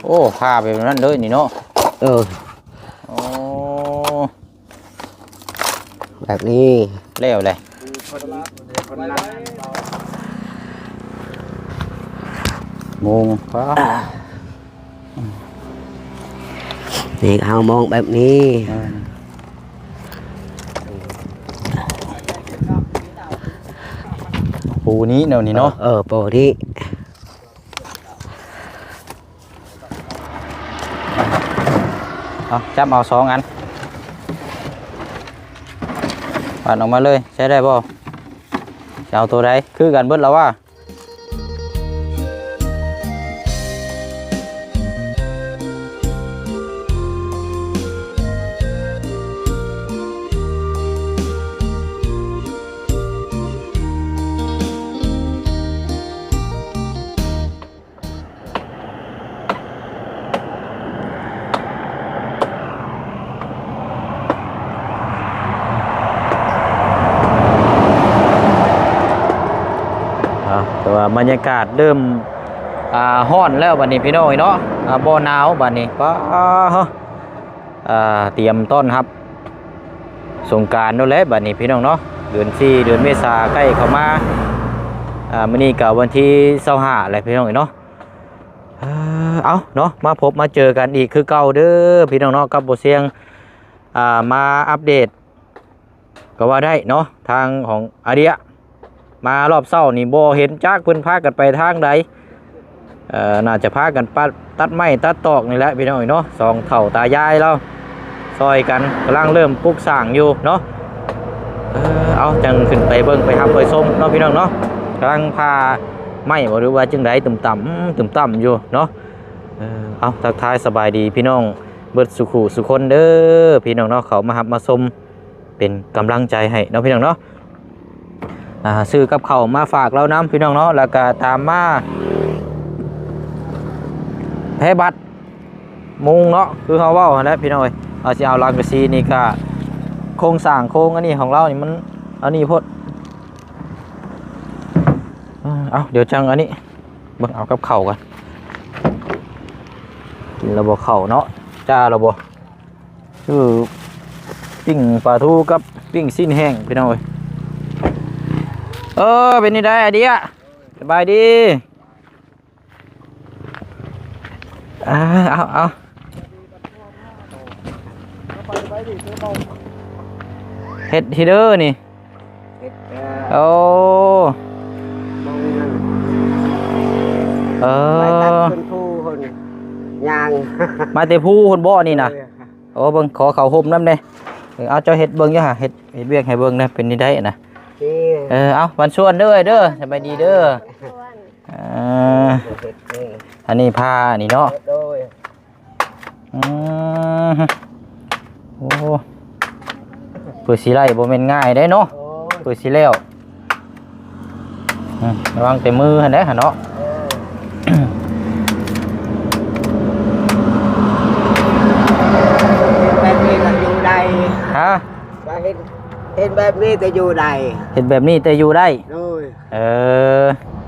ໂອ້ ຜ່າແບບນັ້ນເລີຍນີ້ເນາະ. ເອີ ໂອ້ ແບບນີ້ແລ້ວແຫຼະ. ໂມງ ປ້າ ນີ້ເຮົາມອງແບບນີ້ ອືມ ປູນີ້ແນວນີ້ເນາະ. ເອີ ເອີ ປູນີ້. ເອົາ ຈັບເອົາສອງອັນ ປັດອອກມາເລີຍ ໃຊ້ໄດ້ບໍ່? ຈະເອົາໂຕໃດ? ຄືກັນເບິດລະວ່າ. ອ່າ ແຕ່ວ່າບັນຍາກາດເລີ່ມ ອ່າ ຮ້ອນແລ້ວບັດນີ້ພີ່ນ້ອງເອີຍເນາະ. ອ່າ ບໍ່ໜາວບັດນີ້ ປ້າ ອ່າ ຕຽມຕ້ອນຮັບສົງການໂດນແລ້ວບັດນີ້ພີ່ນ້ອງເນາະ. ເດືອນສີ່ ເດືອນເມສາໃກ້ເຂົ້າມາ. ອ່າ ມື້ນີ້ກໍວັນທີຊາວຫ້າແລ້ວພີ່ນ້ອງເອີຍເນາະ. ເອີ ເອົາເນາະ ມາພົບມາເຈີກັນອີກຄືເກົ່າເດີພີ່ນ້ອງເນາະ ກັບບໍ່ຊຽງ ອ່າ ມາອັບເດດ ກໍວ່າໄດ້ເນາະ. ທາງຂອງອາເດຍມາຮອບເຊົ້ານີ້ ບໍ່ເຫັນຈັກເພິ່ນພາກັນໄປທາງໃດ. ເອີ ໜ້າຈະພາກັນປັດ ຕັດໄມ້ຕັດຕອກນີ້ແຫຼະພີ່ນ້ອງເອີຍເນາະ. ສອງເຖົ້າຕາຍາຍລາວຊ່ອຍກັນ ກຳລັງເລີ່ມປຸກສ້າງຢູ່ເນາະ. ເອີ ເອົາ ຈັ່ງຂຶ້ນໄປເບິ່ງໄປຮັບໄປຊົມເນາະພີ່ນ້ອງເນາະ. ກຳລັງຜ່າໄມ້ບໍ່ ຫຼືວ່າຈັ່ງໃດ ຕຶມຕຳ ຕຶມຕຳຢູ່ເນາະ. ເອີ ເອົາ ທັກທາຍສະບາຍດີພີ່ນ້ອງເບິດສູ່ຄູ່ສູ່ຄົນເດີພີ່ນ້ອງເນາະ ເຂົ້າມາຮັບມາຊົມ ເປັນກຳລັງໃຈໃຫ້ເນາະພີ່ນ້ອງເນາະ. ອ່າ ຊື້ກັບເຂົ້າມາຝາກລາວນຳພີ່ນ້ອງເນາະ. ແລ້ວກະຕາມມາແພບັດມຸງເນາະ ຄືເຮົາເວົ້າຫັ້ນແຫຼະພີ່ນ້ອງເອີຍ. ເຮົາຊິເອົາສັງກະສີນີ້ກະໂຄງສ້າງໂຄງອັນນີ້ຂອງລາວນີ້ມັນອັນນີ້ໂພດ. ເອົາ ດຽວຈັ່ງອັນນີ້ ເບິ່ງເອົາກັບເຂົ້າກັນ ກິນແລ້ວບໍ່ເຂົ້າເນາະ ຈ້າແລ້ວບໍ່? ຄືປີ້ງປາທູກັບປີ້ງຊີ້ນແຫ້ງພີ່ນ້ອງເອີຍ. ເອີ ເປັນຈັ່ງໃດອາເດຍ? ສະບາຍດີ. ອ່າ ເອົາ ເອົາ ເຮັດທີ່ເດີນີ້. ເຮັດ ເອີ ໂອ້ ມອງນັ້ນ ເອີ ໄປຕັດຂຶ້ນພູພຸ້ນ ຍ່າງ ມາແຕ່ພູພຸ້ນບໍ່ນີ້ນະ? ເອີ ໂອ້ ເບິ່ງ ຂໍເຂົ້າຮົ່ມນຳແດ່. ເອີ ເອົາ ເຈົ້າເຮັດເບິ່ງຢູ່ຫາ ເຮັດ ເຮັດວຽກໃຫ້ເບິ່ງນະ ເປັນຈັ່ງໃດນະ? ເອີ ເອົາ ບັນຊວນເດີ ເດີ ສະບາຍດີເດີ. ເອີ ອັນນີ້ຜ້ານີ້ເນາະ. ໂດຍ. ອືມ ໂອ້ ເພື່ອຊິໄດ້ບໍ່ແມ່ນງ່າຍເດ້ເນາະ. ໂອ້ຍ ເພື່ອຊິແລ້ວ ອືມ ລະວັງແຕ່ມືຫັ້ນແຫຼະເນາະ. ເອີ ເຮັດແບບນີ້ກໍຢູ່ໄດ້. ຮະ? ວ່າເຮັດ ເຮັດແບບນີ້ແຕ່ຢູ່ໄດ້. ເຮັດແບບນີ້ແຕ່ຢູ່ໄດ້. ໂດຍ. ເອີ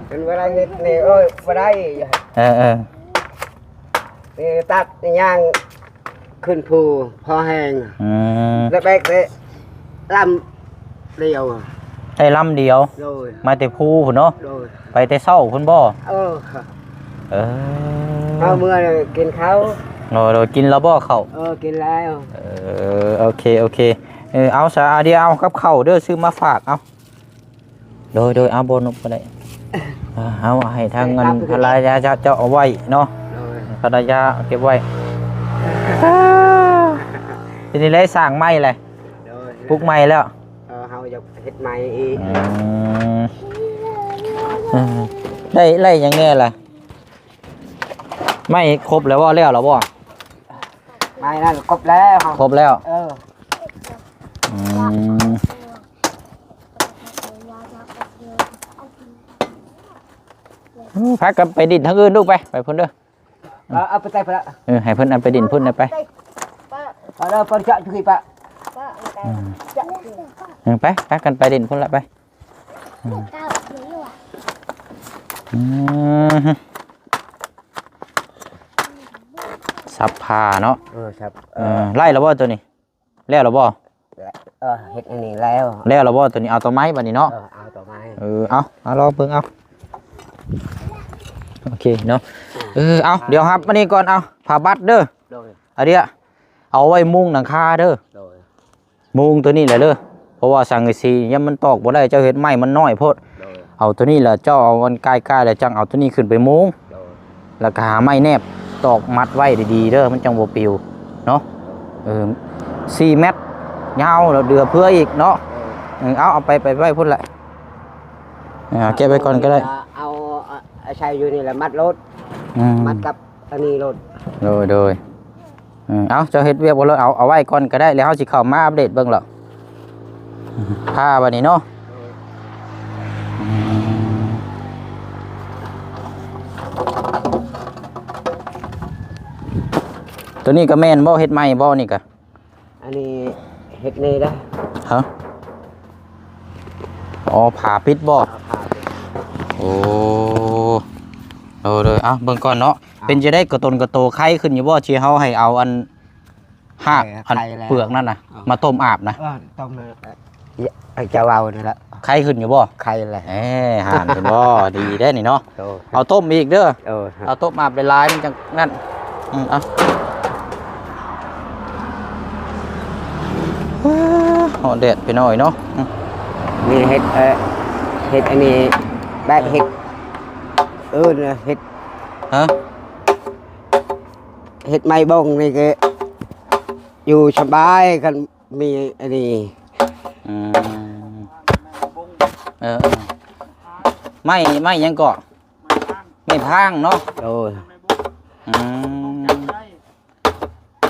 ເປັນເວລາເຮັດນີ້ ໂອ້ຍ ບໍ່ໄດ້. ເອີ ເອີ ນີ້ຕັດຍ່າງຂຶ້ນພູພໍແຮງ. ອືມ ແລ້ວແບກໄດ້ລຳດຽວ. ໄດ້ລຳດຽວ. ໂດຍ. ມາແຕ່ພູພຸ້ນເນາະ. ໂດຍ. ໄປແຕ່ເຊົ້າພຸ້ນບໍ່? ເອີ. ເອີ ເອົາເມືອກິນເຂົ້າ. ໂດຍ ໂດຍ. ກິນແລ້ວບໍ່ເຂົ້າ? ເອີ ກິນແລ້ວ. ເອີ ໂອເຄ ໂອເຄ. ເອີ ເອົາຊະ ດຽວເອົາກັບເຂົ້າເດີ ຊື້ມາຝາກ ເອົາ. ໂດຍ ໂດຍ ເອົາ ບໍ່ນົບກໍໄດ້. ເອົາ ເອົາໃຫ້ທາງອັນພັນລະຍາເຈົ້າເອົາໄວ້ເນາະ. ໂດຍ. ພັນລະຍາເກັບໄວ້. ທີນີ້ໄດ້ສ້າງໃໝ່ແຫຼະ. ໂດຍ. ປຸກໃໝ່ແລ້ວ. ເອີ ເຮົາຢາກເຮັດໃໝ່ອີກ. ອືມ ເອີ ໄດ້ ໄດ້ຫຍັງແດ່ລະ? ໄມ້ຄົບແລ້ວບໍ່? ແລ້ວແລ້ວບໍ່? ໄມ້ນັ້ນຄົບແລ້ວ. ຄົບແລ້ວ. ເອີ. ອືມ ພາກັນໄປດິນທາງອື່ນລູກ ໄປ ໄປພຸ້ນເດີ. ເອີ ເອົາໄປໃສ່ພຸ້ນລະ. ເອີ ໃຫ້ເພິ່ນເອົາໄປດິນພຸ້ນນະ ໄປ. ປະເດີ ປະຈະຈຸກິປະ. ອືມ ເອີ ໄປ ພາກັນໄປດິນພຸ້ນລະ ໄປ. ອືມ ອືມ ອືມ. ທັບຜ້າເນາະ. ເອີ ຄັບ ເອີ ເອີ ໄດ້ແລ້ວບໍ່ໂຕນີ້? ແລ້ວແລ້ວບໍ່? ເອີ ເຮັດອັນນີ້ແລ້ວ. ແລ້ວແລ້ວບໍ່ໂຕນີ້? ເອົາຕໍ່ໄມ້ບັດນີ້ເນາະ. ເອີ ເອົາຕໍ່ໄມ້. ເອີ ເອົາ ເອົາລອງເບິ່ງເອົາ. ໂອເຄເນາະ. ເອີ ເອົາ ດຽວຮັບອັນນີ້ກ່ອນ. ເອົາ ຜ້າບັດເດີ. ໂດຍ. ອັນເດຍ ເອົາໄວ້ມຸງຫຼັງຄາເດີ. ໂດຍ. ມຸງໂຕນີ້ແຫຼະເດີ ເພາະວ່າສັງກະສີຍາມມັນຕອກບໍ່ໄດ້ ເຈົ້າເຮັດໄມ້ມັນນ້ອຍໂພດ. ໂດຍ. ເອົາໂຕນີ້ລະ ເຈົ້າເອົາອັນກາຍໆ ແລ້ວຈັ່ງເອົາໂຕນີ້ຂຶ້ນໄປມຸງ. ໂດຍ. ແລ້ວກະຫາໄມ້ແນບຕອກມັດໄວ້ດີໆເດີ ມັນຈັ່ງບໍ່ປິວເນາະ. ເອີ ສີ່ແມັດຍາວ ແລ້ວເຫຼືອເພື່ອອີກເນາະ. ໂດຍ. ເອີ ເອົາ ເອົາໄປ ໄປໄວ້ພຸ້ນແຫຼະ. ເອົາເກັບໄວ້ກ່ອນກໍໄດ້. ເອົາ ເອົາໃສ່ຢູ່ນີ້ແຫຼະ ມັດໂລດ. ອືມ ມັດກັບອັນນີ້ໂລດ. ໂດຍ ໂດຍ. ເອີ ເອົາ ເຈົ້າເຮັດວຽກບໍ່ເລີດ ເອົາ ເອົາໄວ້ກ່ອນກໍໄດ້ ແລ້ວເຮົາຊິເຂົ້າມາອັບເດດເບິ່ງເນາະ ຜ້າບັດນີ້ເນາະ. ໂຕນີ້ກໍແມ່ນບໍ່ ເຮັດໃໝ່ບໍ່ນີ້ກະ? ອັນນີ້ເຮັດໃໝ່ເດ້. ຮະ? ອໍ ຜ້າປິດບໍ່? ຜ້າປິດ. ໂອ້ ໂດຍ ໂດຍ. ເອົາ ເບິ່ງກ່ອນເນາະ. ເປັນຈັ່ງໃດ ກະຕົນກະໂຕ ໄຄຂຶ້ນຢູ່ບໍ່ ທີ່ເຮົາໃຫ້ເອົາອັນຮາກ ເອີ ອັນເປືອກນັ້ນນະ ເອົາມາຕົ້ມອາບນະ? ເອີ ຕົ້ມ ເອີ ເຈົ້າເວົ້ານັ້ນລະ. ໄຄຂຶ້ນຢູ່ບໍ່? ໄຄແຫຼະ. ເອີ ຫັ້ນເຫັນບໍ່? ດີເດ້ນີ້ເນາະ. ໂດຍ. ເອົາຕົ້ມອີກເດີ. ເອີ ເອົາຕົ້ມອາບຫຼາຍໆ ມັນຈັ່ງນັ້ນ. ອືມ ເອົາ ຮ້ອນແດດພີ່ນ້ອງເອີຍເນາະ. ອືມ ນີ້ເຮັດ ເອີ ເຮັດອັນນີ້ແບບເຮັດ ເອີ ເຮັດ ຮະ? ເຮັດໄມ້ບົງນີ້ກໍຢູ່ສະບາຍ ຄັນມີອັນນີ້. ອືມ ເອີ ເອີ ໄມ້ ໄມ້ຫຍັງເກາະ? ໄມ້ພາງເນາະ. ໂດຍ. ອືມ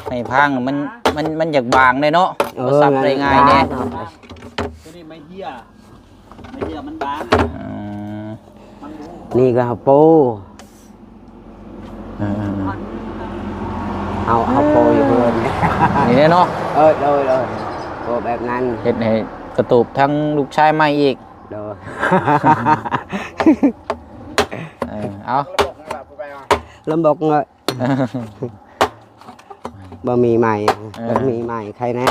ໄມ້ພາງມັນ ມັນ ມັນຢາກບາງເດ້ເນາະ. ເອີ ກໍສັບໄດ້ງ່າຍແດ່. ໂຕນີ້ໄມ້ເຫ້ຍ ໄມ້ເຫ້ຍມັນບາງ. ອືມ ນີ້ກໍເຮົາໂປ້. ເອີ ເຮົາ ເຮົາໂປ້ຢູ່ເຮືອນນີ້ເນາະ. ເອີ ໂດຍ ໂດຍ. ໂປ້ແບບນັ້ນ ເຮັດໃຫ້ກະຕູບທັງລູກຊາຍໃໝ່ອີກ. ໂດຍ. ເອີ ເອົາ ລຳບົກເນາະ. ບໍ່ມີໃໝ່ ເອີ ບໍ່ມີໃໝ່ໃຄແນ່.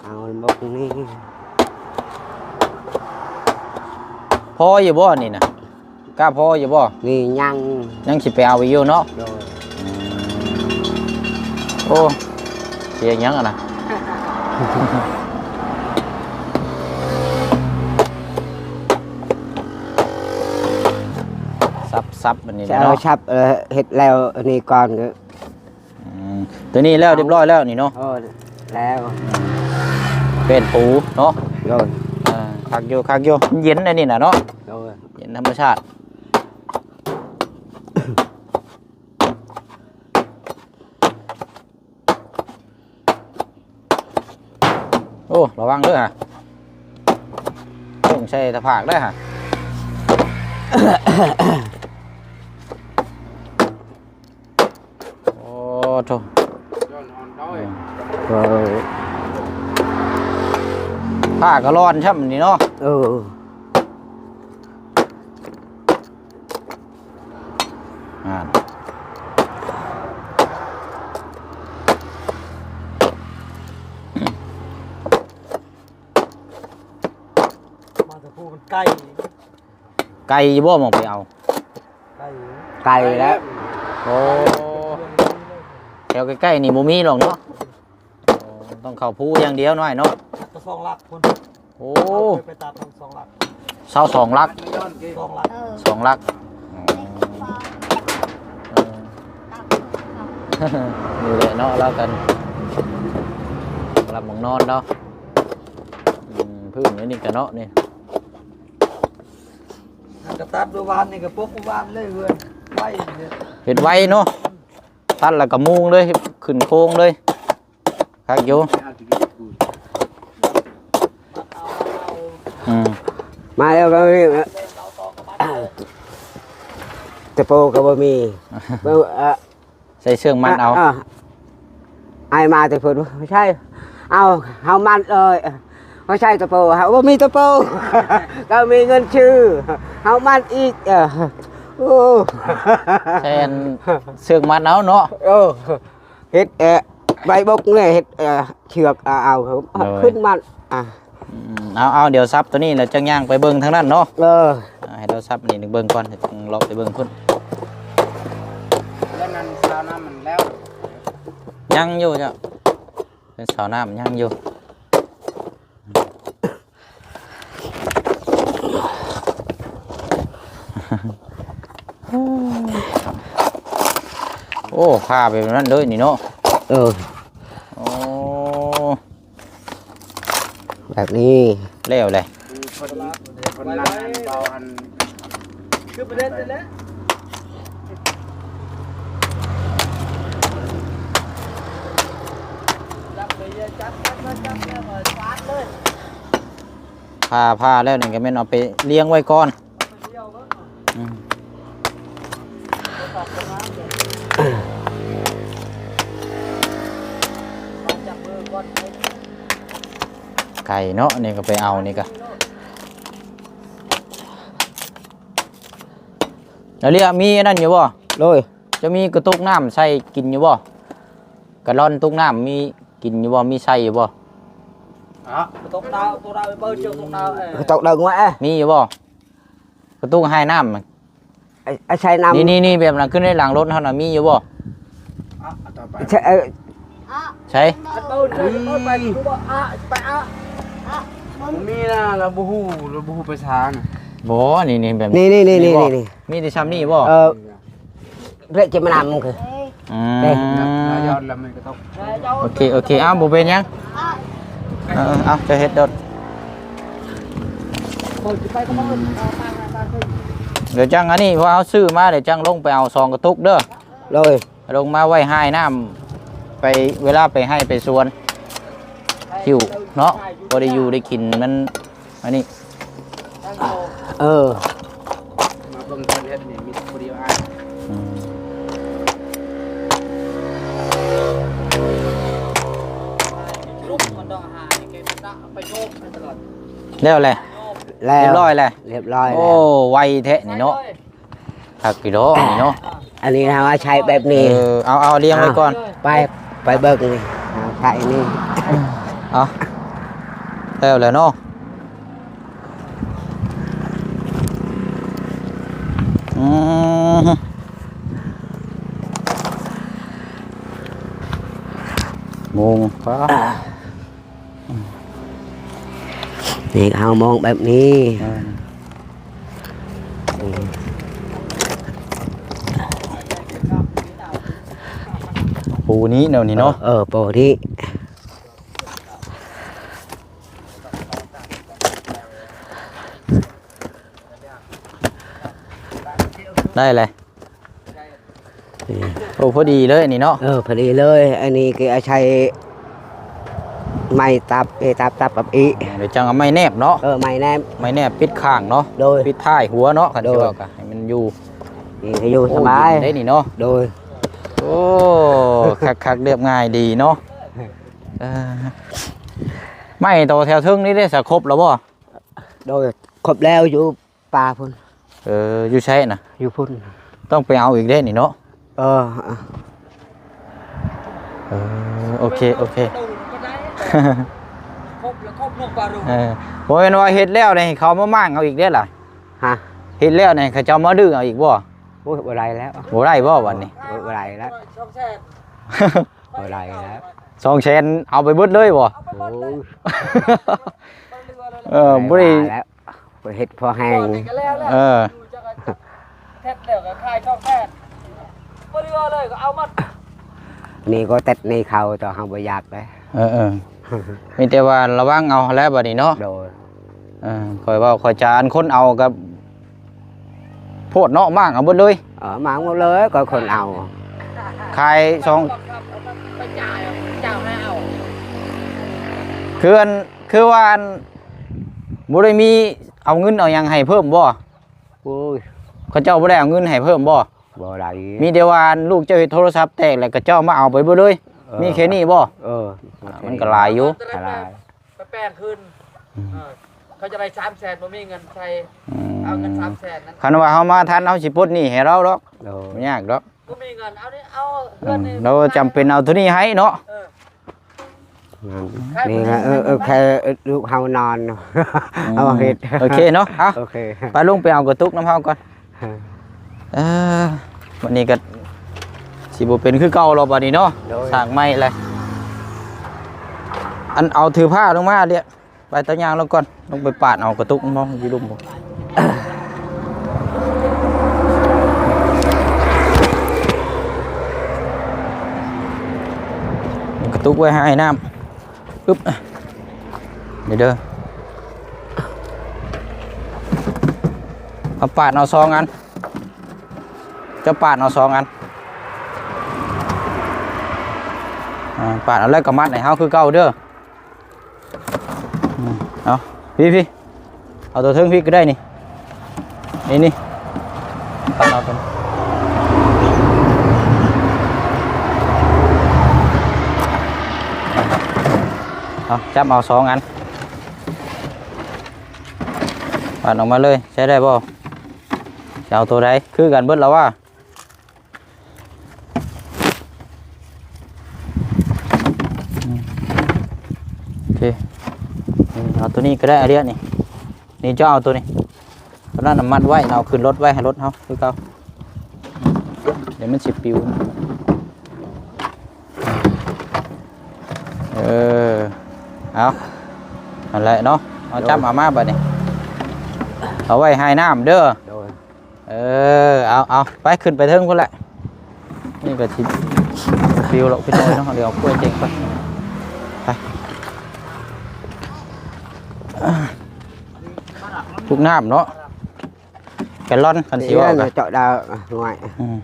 ເອົາບົກນີ້ ພໍຢູ່ບໍ່ນີ້ນະ? ກ້າພໍຢູ່ບໍ່? ນີ້ຍັງ ຍັງຊິໄປເອົາອີກຢູ່ເນາະ. ໂດຍ. ອືມ ໂອ້ ສຽງຫຍັງຫັ້ນນະ? ສັບໆ ອັນນີ້ແຫຼະເນາະ. ສັບ ເອີ ເຮັດແລ້ວອັນນີ້ກ່ອນ. ອືມ ໂຕນີ້ແລ້ວຮຽບຮ້ອຍແລ້ວນີ້ເນາະ. ເອີ ແລ້ວ ເປັນປູເນາະ. ໂດຍ. ເອີ ຄັກຢູ່ ຄັກຢູ່ ມັນເຢັນອັນນີ້ນະເນາະ. ໂດຍ. ເຢັນທຳມະຊາດ. ໂອ້ ລະວັງເດີຫະ ຕົງໃສ່ຕະຜາກເດີຫະ. ໂອ້ໂທ້ ເອີ ຜ້າກໍຮ້ອນຊ້ຳນີ້ເນາະ. ເອີ. ອ່າ ມາແຕ່ພູມັນໄກ ໄກຢູ່ບໍ່ ໝ່ອງໄປເອົາ? ໄກ ໄກແລ້ວ. ໂອ້ ແຖວໃກ້ໆນີ້ບໍ່ມີດອກເນາະ. ໂອ້ ຕ້ອງເຂົ້າພູຢ່າງດຽວໜ້ອຍເນາະ. ສອງຫຼັກພຸ້ນ. ໂອ້ ເອົາໄປ ໄປຕັດສອງຫຼັກ ຊາວສອງຫຼັກ ສອງຫຼັກ ສອງຫຼັກ. ອໍ ເອີ ນີ້ແຫຼະເນາະ ລາວກັນລັບໝ່ອງນອນເນາະ. ອືມ ພື້ນນີ້ກະເນາະ ນີ້ ຫາກະຕັດມື້ວານນີ້ ກະປົກມື້ວານເລີຍ ເຮືອນໄວເດ. ເຮັດໄວເນາະ ຕັດແລ້ວກະມຸງເລີຍ ຂຶ້ນໂຄງເລີຍ. ຄັກຢູ່. ອືມ ມາແລ້ວກໍມີ ຕະໂປກໍບໍ່ມີ. ເບິ່ງ ເອີ ໃສ່ເຊື່ອງມັດເອົາ. ເອີ ອ້າຍມາແຕ່ເພິ່ນ ບໍ່ໃຊ່ ເອົາ ເຮົາມັດເລີຍ ບໍ່ໃຊ່ຕະໂປ ເຮົາບໍ່ມີຕະໂປ ກໍມີເງິນຊື້ ເຮົາມັດອີກ. ເອີ ໂອ້ ແຊນເຊືອກມັດເອົາເນາະ. ເອີ ເຮັດ ເອີ ໃບບົກນີ້ເຮັດ ເອີ ເຊືອກເອົາ ເອົາ ໂດຍ ຂຶ້ນມາ ອ່າ ອືມ ເອົາ ເອົາ ດຽວສັບໂຕນີ້ແລ້ວຈັ່ງຍ່າງໄປເບິ່ງທາງນັ້ນເນາະ. ເອີ ອ່າ ໃຫ້ລາວສັບອັນນີ້ເບິ່ງກ່ອນ ຈັ່ງເລາະໄປເບິ່ງພຸ້ນ. ແລ້ວນັ້ນຊາວນ້ຳມັນແລ້ວ ຍັງຢູ່ເຈົ້າ ເປັນຊາວນ້ຳຍັງຢູ່. ໂອ້ ຜ່າແບບນັ້ນເລີຍນີ້ເນາະ. ເອີ ໂອ້ ແບບນີ້ແລ້ວແຫຼະ. ເພິ່ນ ເພິ່ນນັ້ນເວົ້າອັນ ຄືປະເດັນນີ້ແຫຼະ. ຈັບໄປເລີຍ ຈັບ ຈັບ ຈັບ ຈັບ ແລ້ວກໍຟາດເລີຍ. ຜ່າ ຜ່າແລ້ວນີ້ກໍແມ່ນເອົາໄປລຽງໄວ້ກ່ອນ. ອືມ ໄກ່ເນາະ ນີ້ກໍໄປເອົານີ້ກໍ. ອາເລຍ ມີອັນນັ້ນຢູ່ບໍ່? ໂດຍ ເຈົ້າມີກະຕຸກນ້ຳໃສ່ກິນຢູ່ບໍ່? ກະລອນຕຸກນ້ຳມີກິນຢູ່ບໍ່? ມີໃສ່ຢູ່ບໍ່? ອະ ກະຕຸກດາວ ຕົວດາວໄປເປີດເຈົ້າ ຕຸກດາວ ເອີ ກະຕຸກດາວງົວ ເອີ ມີຢູ່ບໍ່? ກະຕຸກໃຫ້ນ້ຳ ອາ ອາໄສນ້ຳ ນີ້ໆໆ ແບບນັ້ນ ຄືໃນຫຼັງລົດເຮົານະ ມີຢູ່ບໍ່? ອະ ຕໍ່ໄປ ໃສ່ ເອີ ໃສ່ ອັນເປີດເຈົ້າ ເປີດໄປ ຄືວ່າ ອະ ໄປ ອະ ບໍ່ມີນະ ລາວບໍ່ຮູ້ ລາວບໍ່ຮູ້ພາສານະ. ບໍ່ ນີ້ໆ ແບບນີ້ ນີ້ໆໆໆ ມີແຕ່ຊ່ຳນີ້ບໍ່? ເອີ ເລະຈະມານຳຄື ອືມ ເດ້ ລາວຢອດລະມັນກະຕົກ. ໂອເຄ ໂອເຄ ເອົາ ບໍ່ເປັນຫຍັງ ເອີ ເອົາ ຈະເຮັດໂດດ. ດຽວຈັ່ງອັນນີ້ ເພາະເຮົາຊື້ມາ ດຽວຈັ່ງລົງໄປເອົາສອງກະຕຸກເດີ. ໂດຍ ລົງມາໄວ້ຮ່າຍນ້ຳ ໄປ ເວລາໄປໄຮ່ໄປສວນ ຫິ້ວເນາະ ພໍໄດ້ຢູ່ໄດ້ກິນ ມັນ ອັນນີ້ ເອີ ມາເບິ່ງເພິ່ນເຮັດນີ້ມີຜູ້ດຽວອ້າຍ. ອືມ ລຸກມັນຕ້ອງຫາແກເນາະ ໄປໂຍກໄປຕະຫຼອດ. ແລ້ວແຫຼະ ແລ້ວ ຮຽບຮ້ອຍແຫຼະ ຮຽບຮ້ອຍແລ້ວ. ໂອ້ ໄວແທ້ນີ້ເນາະ. ຄັກຢູ່ດອກນີ້ເນາະ. ອັນນີ້ເຮົາໃຊ້ແບບນີ້ ເອີ ເອົາ ເອົາລຽງໄວ້ກ່ອນ. ໄປ ໄປເບິ່ງນີ້ ເຮົາໃຊ້ນີ້. ເອົາ ແລ້ວແຫຼະເນາະ. ອືມ ໂມງ ປ້າ ນີ້ເຮົາມອງແບບນີ້ ອ່າ ປູນີ້ແນວນີ້ເນາະ. ເອີ ເອີ ປູນີ້ ໄດ້ແຫຼະ. ນີ້ ໂອ້ ພໍດີເລີຍອັນນີ້ເນາະ. ເອີ ພໍດີເລີຍ. ອັນນີ້ກໍອາໄສໄມ້ຕັບ ເອ ຕັບ ຕັບ ຕັບອີກ ດຽວຈັ່ງເອົາໄມ້ແນບເນາະ. ເອີ ໄມ້ແນບ ໄມ້ແນບປິດຂ້າງເນາະ. ໂດຍ ປິດທ້າຍຫົວເນາະ. ຄັນຊິເວົ້າກໍໃຫ້ມັນຢູ່ ນີ້ກໍຢູ່ສະບາຍ ໂອ້ ເຢັນເດ້ນີ້ເນາະ. ໂດຍ ໂອ້ ຄັກໆ ລຽບງ່າຍດີເນາະ. ເອີ ໄມ້ໂຕແຖວເທິງນີ້ເດ້ ສະຄົບແລ້ວບໍ່? ໂດຍ ຄົບແລ້ວ ຢູ່ປ່າພຸ້ນ. ເອີ ຢູ່ໃສນະ? ຢູ່ພຸ້ນ ຕ້ອງໄປເອົາອີກເດ້ນີ້ເນາະ. ເອີ ເອີ ໂອເຄ ໂອເຄ. ເອີ ບໍ່ແມ່ນວ່າເຮັດແລ້ວນີ້ເຂົາມາມ້າງເອົາອີກເດ້ລະ? ຮະ? ເຮັດແລ້ວນີ້ເຂົາເຈົ້າມາດຶງເອົາອີກບໍ່? ໂອ້ຍ ບໍ່ໄດ້ແລ້ວ. ບໍ່ໄດ້ບໍ່ບັດນີ້? ໂອ້ຍ ບໍ່ໄດ້ແລ້ວ ບໍ່ໄດ້ແລ້ວ. ສອງແສນເອົາໄປເບິດເລີຍບໍ່? ໂອ້ຍ ເອີ ບໍ່ໄດ້ ໄດ້ວ່າແລ້ວ ໄປເຮັດພໍແຫ້ງ. ເອີ ເຮັດແລ້ວກໍຂາຍສອງແສນ ບໍ່ເຫຼືອເລີຍ ກໍເອົາໝົດ. ນີ້ກໍເຕັດໜີ້ເຂົາ ແຕ່ເຮົາບໍ່ຢາກເດ້. ເອີໆ ມີແຕ່ວ່າລະວັງເອົາແລ້ວບັດນີ້ເນາະ. ໂດຍ ເອີ ຂ້ອຍເວົ້າຂ້ອຍຈາ ອັນຄົນເອົາກໍໂພດເນາະ ມ້າງເອົາເບິດເລີຍ. ເອີ ມ້າງໝົດເລີຍ ກໍຄົນເອົາ ຂາຍສອງ ຄືອັນ ຄືວ່າອັນ ບໍ່ໄດ້ມີເອົາເງິນເອົາຫຍັງໃຫ້ເພີ່ມບໍ່? ໂອ້ຍ ເຂົາເຈົ້າບໍ່ໄດ້ເອົາເງິນໃຫ້ເພີ່ມບໍ່? ບໍ່ໄດ້ ມີແຕ່ວ່າອັນລູກເຈົ້າເຮັດໂທລະສັບແຕກ ແລ້ວເຂົາເຈົ້າມາເອົາໄປເບິດເລີຍ. ເອີ ມີແຄ່ນີ້ບໍ່? ເອີ ມັນກໍຫຼາຍຢູ່ ຫຼາຍ ໄປແປງຄືນ. ອືມ ເອີ ເຂົາຈະໄດ້ສາມແສນ ບໍ່ມີເງິນໃຊ້ ອືມ ເອົາເງິນສາມແສນນັ້ນ ຄັນວ່າເຮົາມາທັນ ເຮົາຊິປົດໜີ້ໃຫ້ລາວດອກ ໂດຍ ບໍ່ຍາກດອກ ບໍ່ມີເງິນ ເອົານີ້ ເອົາເຮືອນນີ້ ອືມ ລາວຈຳເປັນເອົາໂຕນີ້ໃຫ້ເນາະ ເອີ ນັ້ນ ນີ້ລະ ເອີ ເອີ ແຄ່ລູກເຮົານອນ ອືມ ເຮົາເຮັດ ໂອເຄເນາະ ເອົາ ໂອເຄ ໄປລົງໄປເອົາກະຕຸກນຳເຮົາກ່ອນ ເອີ ບາດນີ້ກໍຊິບໍ່ເປັນຄືເກົ່າແລ້ວບາດນີ້ເນາະ ໂດຍ ສ້າງໃໝ່ແຫຼະ ອັນ ເອົາຖືພາລົງມາເດ ໄປຕາຍ່າງລົງກ່ອນ ລົງໄປປາດເອົາກະຕຸກມອງຢູ່ລຸ່ມພຸ້ນ ກະຕຸກໄວ້ໃຫ້ນ້ຳ ອຶບ ນີ້ເດີ ເອົາປາດເອົາສອງອັນ ເຈົ້າປາດເອົາສອງອັນ ອາ ປາດເອົາແລ້ວກໍມັດໃຫ້ເຮົາຄືເກົ່າເດີ ອືມ ເອົາ ພີ້ໆ ເອົາຕົວເທິງພີ້ກໍໄດ້ນີ້ ນີ້ໆ ປາດເອົາຕົວ ເອົາ ຈັບເອົາສອງອັນ ປາດອອກມາເລີຍ ໃຊ້ໄດ້ບໍ່? ຈະເອົາໂຕໃດ? ຄືກັນເບິດລະວ່າ ອືມ ໂອເຄ ເອົາໂຕນີ້ກໍໄດ້ ອາເດຍນີ້ ນີ້ເຈົ້າເອົາໂຕນີ້ ໂຕນັ້ນນະມັດໄວ້ ເອົາຂຶ້ນລົດໄວ້ໃຫ້ລົດເຮົາຄືເກົ່າ ດຽວມັນຊິປິວ ເອີ ເອົາ ນັ້ນແຫຼະເນາະ ເອົາ ໂດຍ ຈັບເອົາມາບາດນີ້ ເອົາໄວ້ໃຫ້ນ້ຳເດີ ໂດຍ ເອີ ເອົາ ເອົາ ໄປ ຂຶ້ນໄປເທິງພຸ້ນແຫຼະ ນີ້ກໍຊິປິວແລ້ວພີ່ນ້ອງເນາະ ດຽວເອົາກ້ວຍເຈັງໄປ ໄປ ທຸກນ້ຳເນາະ ແກລລອນ ຄັນຊິເວົ້າກໍ ເຈາະດາວ ອືມ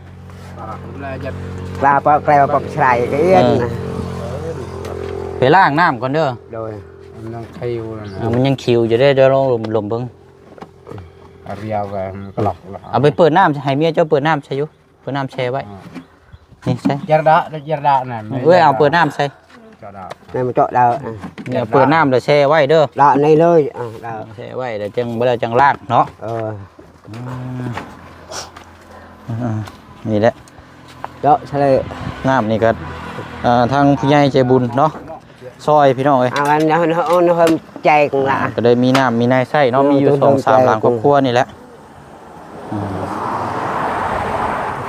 ປາປອກແກວປອກໄຊກະອຽນ ເອີ ໄປລ້າງນ້ຳກ່ອນເດີ ໂດຍ ມັນຍັງຂິວ ເອີ ມັນຍັງຂິວຢູ່ເດ້ ດຽວລອງລົມເບິ່ງ ອາ ເອົາໄປເປີດນ້ຳ ໃຫ້ເມຍເຈົ້າເປີດນ້ຳໃສ່ຢູ່ ເປີດນ້ຳແຊ່ໄວ້ ອ່າ ນີ້ໃສ່ ຢາກດະ ຢາກດະນັ້ນ ເອີຍ ເອົາເປີດນ້ຳໃສ່ ເຈາະດາວ ແມ່ນເຈາະດາວ ນີ້ເປີດນ້ຳແລ້ວແຊ່ໄວ້ເດີ ດະໃນເລີຍ ອ່າ ດາວ ແຊ່ໄວ້ ແລ້ວຈັ່ງ ບໍ່ແລ້ວຈັ່ງລ້າງເນາະ ເອີ ອືມ ນີ້ແຫຼະ ເຈາະໃສ່ ນ້ຳນີ້ກໍ ເອີ ທາງຜູ້ໃຫຍ່ໃຈບຸນເນາະ ຊ່ອຍພີ່ນ້ອງເອີຍ ອ່າ ມັນ ເຮົາ ເຮົາ ເຮົາແຈກລະ ອ່າ ກໍໄດ້ມີນ້ຳມີໃນໃຊ້ເນາະ ເອີ ມີຢູ່ສອງສາມ ເອີ ຫຼັງຄອບຄົວນີ້ແຫຼະ ອືມ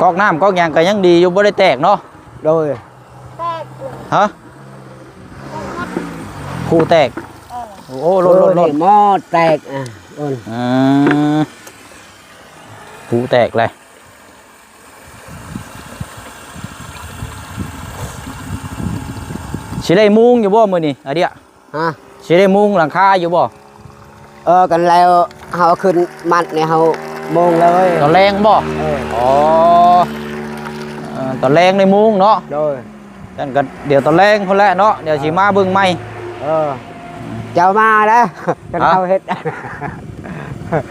ກອກນ້ຳກອກຫຍັງກໍຍັງດີຢູ່ ບໍ່ໄດ້ແຕກເນາະ ໂດຍ ແຕກ ຮະ ຜຸແຕກ ເອີ ໂອ້ ໂອ້ ລົດ ລົດ ລົດ ໝໍ້ແຕກ ອ່າ ໂອ້ຍ ອືມ ຜຸແຕກເລີຍ ຊິໄດ້ມຸງຢູ່ບໍ່ມື້ນີ້ ອາເດຍ? ຮະ? ຊິໄດ້ມຸງຫຼັງຄາຢູ່ບໍ່? ເອີ ກັນແລ້ວເຮົາຂຶ້ນມັດນີ້ເຮົາມຸງເລີຍ ຕອນແລງບໍ່? ເອີ ອໍ ເອີ ຕອນແລງໄດ້ມຸງເນາະ? ໂດຍ ຊັ້ນກໍດຽວຕອນແລງພຸ້ນແຫຼະເນາະ ດຽວຊິມາເບິ່ງໃໝ່ ເອີ ເຈົ້າມາແລ້ວ ຄັນ ຮະ? ເຮົາເຮັດ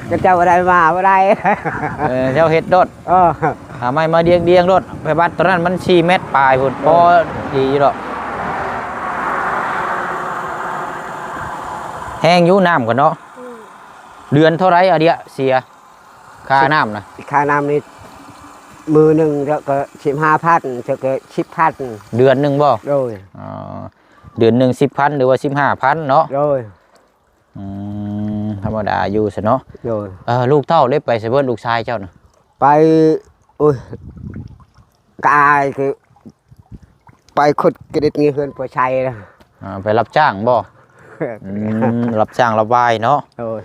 ຄັນເຈົ້າບໍ່ໄດ້ມາບໍ່ໄດ້ ເອີ ເຈົ້າເຮັດໂລດ ເອີ ຫາໄມ້ມາດຽງໆໂລດ ໄປວັດຕອນນັ້ນມັນສີ່ແມັດປາຍພຸ້ນ ເອີ ພໍດີຢູ່ດອກ ແຮງຢູ່ນ້ຳກໍເນາະ ອືມ ເດືອນເທົ່າໃດອາເດຍເສຍ ຄ່ານ້ຳນະ ຄ່ານ້ຳນີ້ມື້ໜຶ່ງເທື່ອກໍສິບຫ້າພັນ ເທື່ອກໍສິບພັນ ເດືອນໜຶ່ງບໍ່? ໂດຍ ອໍ ເດືອນໜຶ່ງສິບພັນ ຫຼືວ່າສິບຫ້າພັນເນາະ ໂດຍ ອືມ ທຳມະດາຢູ່ຊະເນາະ ໂດຍ ເອີ ລູກເຕົ້າເລີຍໄປໃສເບິດ ລູກຊາຍເຈົ້ານະ? ໄປ ໂອ້ຍ ກະອາຍຄື ໄປຂຸດກະດິດເງິນເຮືອນຜົວໄຊນະ ອ່າ ໄປຮັບຈ້າງບໍ່? ອືມ ຮັບຈ້າງຮັບວາຍເນາະ ໂດຍ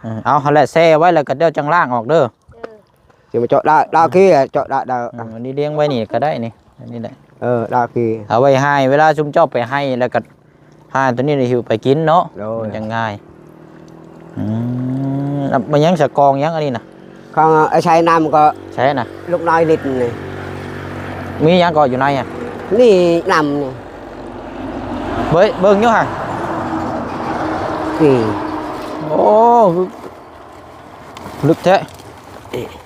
ເອີ ເອົາຫັ້ນແຫຼະ ແຊ່ໄວ້ແລ້ວກໍດຽວຈັ່ງລ້າງອອກເດີ ເອີ ຊິມາເຈາະດາວ ດາວຄີ ເຈາະດາວ ດາວ ອືມ ອັນນີ້ລ້ຽງໄວ້ນີ້ກໍໄດ້ນີ້ ອັນນີ້ແຫຼະ ເອີ ດາວຄີ ເອົາໄວ້ໃຫ້ເວລາຊຸມເຈົ້າໄປໃຫ້ແລ້ວກໍ ຫາຕົວນີ້ໄດ້ຫິ້ວໄປກິນເນາະ ໂດຍ ມັນຈັ່ງງ່າຍ ອືມ ແລ້ວມັນຍັງສະກອງຫຍັງອັນນີ້ນະ ຂອງໄອ້ໄຊນ້ຳກໍ ໃສນະ ລູກນ້ອຍລິດນີ້ ມີຫຍັງເກາະຢູ່ໃນອະ? ນີ້ນ້ຳນີ້ ເບິ່ງ ເບິ່ງຢູ່ຫະ ນີ້ ໂອ້ ລຶກແທ້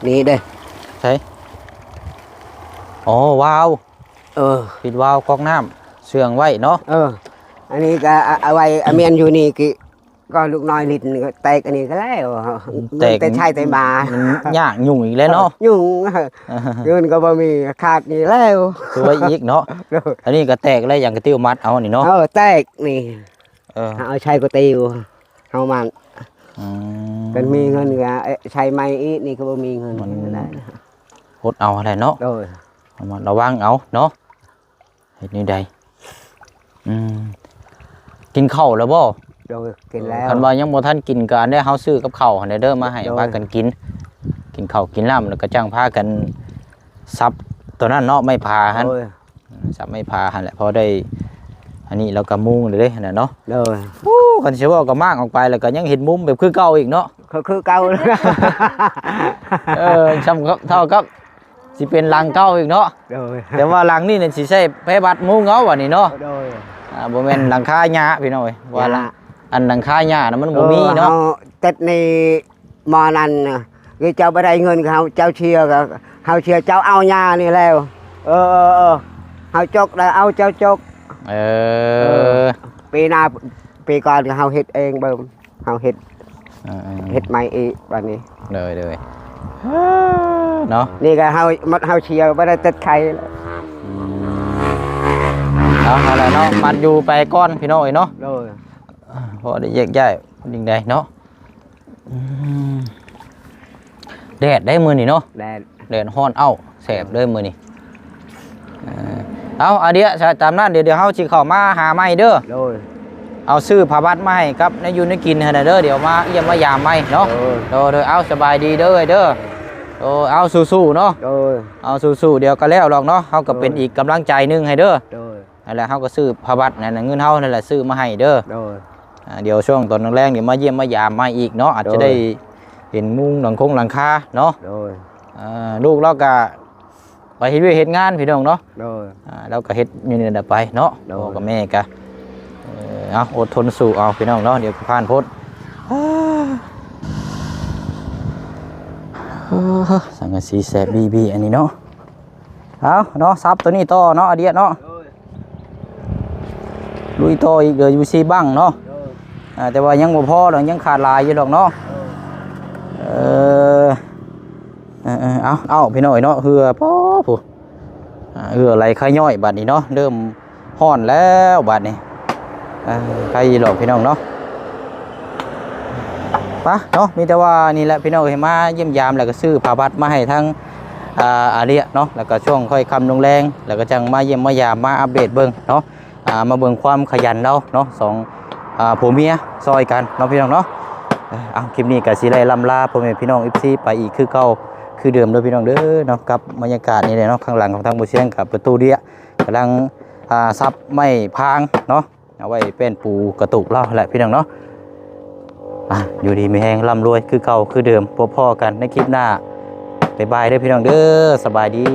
ນີ້ເດ້ ໃສ ອໍ ວາວ ເອີ ປິດວາວກອກນ້ຳ ເຊື່ອງໄວ້ເນາະ ເອີ ອັນນີ້ກໍເອົາ ເອົາໄວ້ ອາ ແມ່ນຢູ່ນີ້ກິ ກໍລູກນ້ອຍຫຼິ້ນກໍແຕກອັນນີ້ກໍແລ້ວ ແຕກ ແຕ່ໃຊ້ແຕ່ມາ ມັນຍາກຫຍຸ້ງອີກແລ້ວເນາະ ຫຍຸ້ງ ເງິນກໍບໍ່ມີ ຂາດນີ້ແລ້ວ ສວຍອີກເນາະ ໂດຍ ອັນນີ້ກໍແຕກແລ້ວ ຫຍັງກໍຕິວມັດເອົານີ້ເນາະ ເອີ ແຕກນີ້ ເອີ ເຮົາເອົາໃຊ້ກໍຕິວ ເຮົາມັດ ອືມ ຄັນມີເງິນກໍໃຊ້ໃໝ່ອີກ ນີ້ກໍບໍ່ມີເງິນ ມັນ ໄດ້ ອົດເອົາຫັ້ນແຫຼະເນາະ ໂດຍ ລະມັດລະວັງເອົາເນາະ ເຮັດແນວໃດ ອືມ ກິນເຂົ້າແລ້ວບໍ່? ໂດຍ ກິນແລ້ວ ຄັນວ່າຍັງບໍ່ທັນກິນກໍອັນໃດເຮົາຊື້ກັບເຂົ້າຫັ້ນແຫຼະເດີ ມາໃຫ້ ໂດຍ ພາກັນກິນ ກິນເຂົ້າກິນນ້ຳ ແລ້ວກໍຈັ່ງພາກັນສັບຕົວນັ້ນເນາະ ໄມ້ຜ່າຫັ້ນ ໂດຍ ອືມ ສັບໄມ້ຜ່າຫັ້ນແຫຼະ ພໍໄດ້ອັນນີ້ ແລ້ວກໍມຸງເດ້ຫັ້ນນະເນາະ ໂດຍ ໂອ້ ຄັນຊິເວົ້າກໍມ້າງອອກໄປ ແລ້ວກໍຍັງເຫັນມຸມແບບຄືເກົ່າອີກເນາະ ຄື ຄືເກົ່າ ເອີ ຊ່ຳເທົ່າກັບ ຊິເປັນຫຼັງເກົ່າອີກເນາະ ໂດຍ ແຕ່ວ່າຫຼັງນີ້ນີ້ຊິໃຊ້ແພບັດມຸງເອົາບັດນີ້ເນາະ ໂດຍ ອ່າ ບໍ່ແມ່ນຫຼັງຄາຫຍ້າພີ່ນ້ອງເອີຍ ວ່າ ຫຍ້າ ຫຼັງ ອັນຫຼັງຄາຫຍ້ານະມັນບໍ່ມີເນາະ ເອີ ເຮົາເຕັດໃນໝໍນັ້ນນະ ຄືເຈົ້າບໍ່ໄດ້ເງິນເຮົາ ເຈົ້າເຊື່ອກໍເຮົາເຊື່ອເຈົ້າເອົາຫຍ້ານີ້ແລ້ວ ເອີ ເອີ ເອີ ເຮົາຈົກໄດ້ເອົາເຈົ້າຈົກ ເອີ ເອີ ປີໜ້າ ປີກ່ອນກໍເຮົາເຮັດເອງເບິ່ງ ເຮົາເຮັດ ເອີ ເຮັດໃໝ່ອີກບາດນີ້ ໂດຍ ໂດຍ ເນາະ ນີ້ກໍເຮົາໝົດ ເຮົາເສຍບໍ່ໄດ້ຕັດໄຂ່ ອືມ ເອົາ ເອົາລະເນາະ ມັດຢູ່ໄປກ່ອນພີ່ນ້ອງເອີຍເນາະ ໂດຍ ພໍໄດ້ແຍກຍ້າຍ ຈັ່ງໃດເນາະ ອືມ ແດດໄດ໋ມື້ນີ້ເນາະ ແດດ ແດດຮ້ອນເອົ້າ ແສບເລີຍມື້ນີ້ ເອີ ເອົາ ອາເດຍ ຕາມນັ້ນ ດຽວ ດຽວເຮົາຊິເຂົ້າມາຫາໃໝ່ເດີ ໂດຍ ເອົາຊື້ຜ້າບັດມາໃຫ້ກັບແນວຢູ່ແນວກິນຫັ້ນນະເດີ ດຽວມາຢ້ຽມມາຢາມໃໝ່ເນາະ ໂດຍ ໂດຍ ໂດຍ ເອົາ ສະບາຍດີເດີ ເດີ ໂດຍ ເອົາ ສູ້ໆເນາະ ໂດຍ ເອົາ ສູ້ໆ ດຽວກໍແລ້ວດອກເນາະ ເຮົາກໍເປັນ ໂດຍ ອີກກຳລັງໃຈໜຶ່ງໃຫ້ເດີ ໂດຍ ນັ້ນແຫຼະ ເຮົາກໍຊື້ຜ້າບັດນັ້ນນະ ເງິນເຮົານັ້ນແຫຼະ ຊື້ມາໃຫ້ເດີ ໂດຍ ອ່າ ດຽວຊ່ວງຕອນແລງໆ ດຽວມາຢ້ຽມມາຢາມໃໝ່ອີກເນາະ ອາດຈະ ໂດຍ ໄດ້ເຫັນມຸງຫຼັງຄົງຫຼັງຄາເນາະ ໂດຍ ອ່າ ລູກລາວກໍ ໄປເຮັດວຽກເຮັດງານພີ່ນ້ອງເນາະ ໂດຍ ອ່າ ລາວກໍເຮັດຢູ່ນີ້ແຫຼະໄປເນາະ ໂດຍ ພໍ່ກັບແມ່ກະ ເອີ ເອົາ ອົດທົນສູ້ເອົາພີ່ນ້ອງເນາະ ດຽວກໍຜ່ານພົ້ນ ເອີ ສັງກະສີແສບບີໆ ອັນນີ້ເນາະ ເອົາເນາະ ສັບຕົວນີ້ຕໍ່ເນາະ ອາເດຍເນາະ ໂດຍ ລຸຍຕໍ່ອີກ ເຫຼືອຢູ່ສີ່ບັ້ງເນາະ ໂດຍ ອ່າ ແຕ່ວ່າຍັງບໍ່ພໍດອກ ຍັງຂາດຫຼາຍຢູ່ດອກເນາະ ໂດຍ ເອີ ເອີ ເອີ ເອົາ ເອົາ ພີ່ນ້ອງເອີຍເນາະ ເຫື່ອ ປາດ ຜູ້ ອ່າ ເຫື່ອໄຫຼຄາຍ້ອຍບາດນີ້ເນາະ ເລີ່ມຮ້ອນແລ້ວບາດນີ້ ເອີ ໃຄຢູ່ດອກພີ່ນ້ອງເນາະ ປະເນາະ ມີແຕ່ວ່ານີ້ແຫຼະພີ່ນ້ອງເອີຍ ມາຢ້ຽມຢາມ ແລ້ວກໍຊື້ຜ້າບັດມາໃຫ້ທາງ ອ່າ ອາເລຍເນາະ ແລ້ວກໍຊ່ວງຄ່ອຍຄ່ຳລົງແລງ ແລ້ວກໍຈັ່ງມາຢ້ຽມມາຢາມ ມາອັບເດດເບິ່ງເນາະ ອ່າ ມາເບິ່ງຄວາມຂະຫຍັນລາວເນາະ ສອງ ອ່າ ຜົວເມຍຊ່ອຍກັນເນາະ ພີ່ນ້ອງເນາະ ເອີ ເອົາ ຄລິບນີ້ກໍຊິໄດ້ລ່ຳລາພໍ່ແມ່ພີ່ນ້ອງ ເອັຟຊີ ໄປອີກຄືເກົ່າຄືເດີມເດີພີ່ນ້ອງເດີເນາະ ກັບບັນຍາກາດນີ້ແຫຼະເນາະ ຂ້າງຫຼັງຂອງທາງບໍ່ຊຽງກັບປະຕູເດຍ ກຳລັງ ອ່າ ສັບໄມ້ພາງເນາະ ເອົາໄວ້ແປ້ນປູກະຕຸກລາວແຫຼະພີ່ນ້ອງເນາະ ອ່າ ຢູ່ດີມີແຮງ ລ່ຳລວຍຄືເກົ່າຄືເດີມ ພົບພໍ້ກັນໃນຄລິບໜ້າ ບາຍບາຍເດີພີ່ນ້ອງເດີ ສະບາຍດີ.